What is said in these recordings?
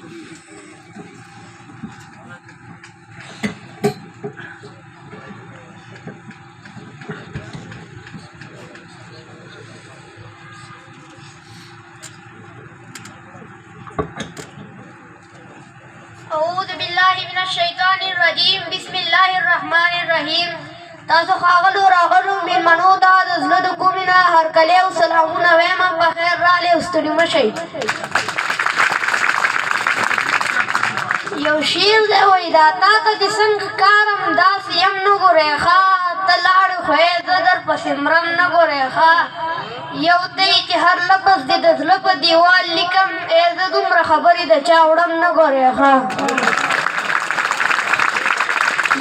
اعوذ بالله من الشیطان الرجیم، بسم الله الرحمن الرحیم. تاسو ښاغلو راغلو میلمنو ته د زړه د کومې نه هرکلی او سلامونه وایم. په خیر راغلې او ستړي مه شئ. یو شعر دی، وایي: دا تا ته چې څنګه ښکارم داسې یم نه ګورې ښه، ته لاړې خو زه درپسې مرم نه ګورې ښه. یو ته یې چې هر لفظ دې د زړه په دیوال لیکم، ای زه دومره خبرې د چا وړم نه ګورې ښه.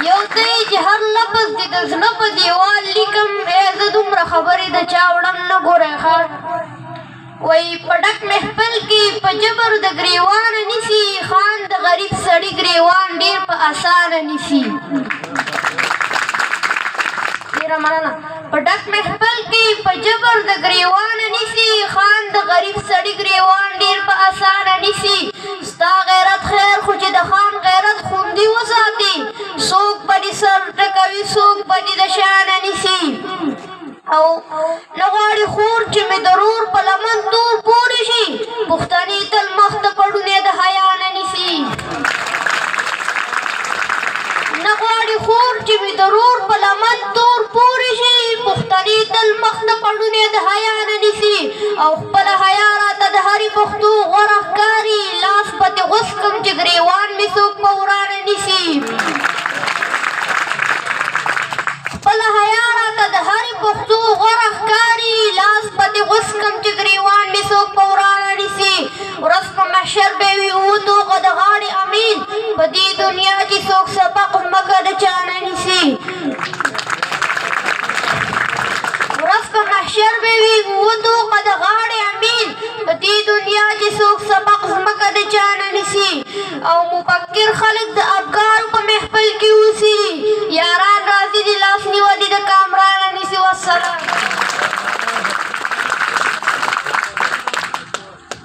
یو ته یې چې هر لفظ دې د زړه په دیوال لیکم، ای زه دومره خبرې د چا وړم نه ګورې ښه. وایي په ډک محفل کې په جبر د ګریوانه نیسي، خان د غریب سړي ګریوان ډېر په اسانه نیسي. ډېره مننه. په ډک محفل کې په جبر د ګریوانه نیسي، خان د غریب سړي ګریوان ډېر په اسانه نیسي. ستا غیرت خیر خو چې د خان غیرت خوندي وساتي، څوک به دې سر ټکوي، څوک به دې د شانه نیسي. او نه غواړي خور چې مې ضرور په لمن تور پورې شي، پښتنې تل مخ ته پړونی د حیا نه نیسي. نه غواړي خور چې مې ضرور په لمن تور پورې شي، پښتنې تل مخ ته پړونی د حیا نه نیسي. او خپله حیا راته د هرې پښتو غوره ښکاري، لاس به دې غوڅ کړم چې ګریوان مې څوک په ورانه نیسي. خپله حیا راته د هرې پښتو غوره ښکاري، لاس به دې غوڅ کړم چې ګریوان مې څوک په ورانه نیسي. ورځ په محشر به وي اووه توغه د غاړې امین، په دې دنیا کې څوک سبق ځمکه د چا نه نیسي. ورځ په محشر به وي اووه توغه د غاړې امین، په دې دنیا کې څوک سبق ځمکه د چا نه نیسي. او مفکر خلک د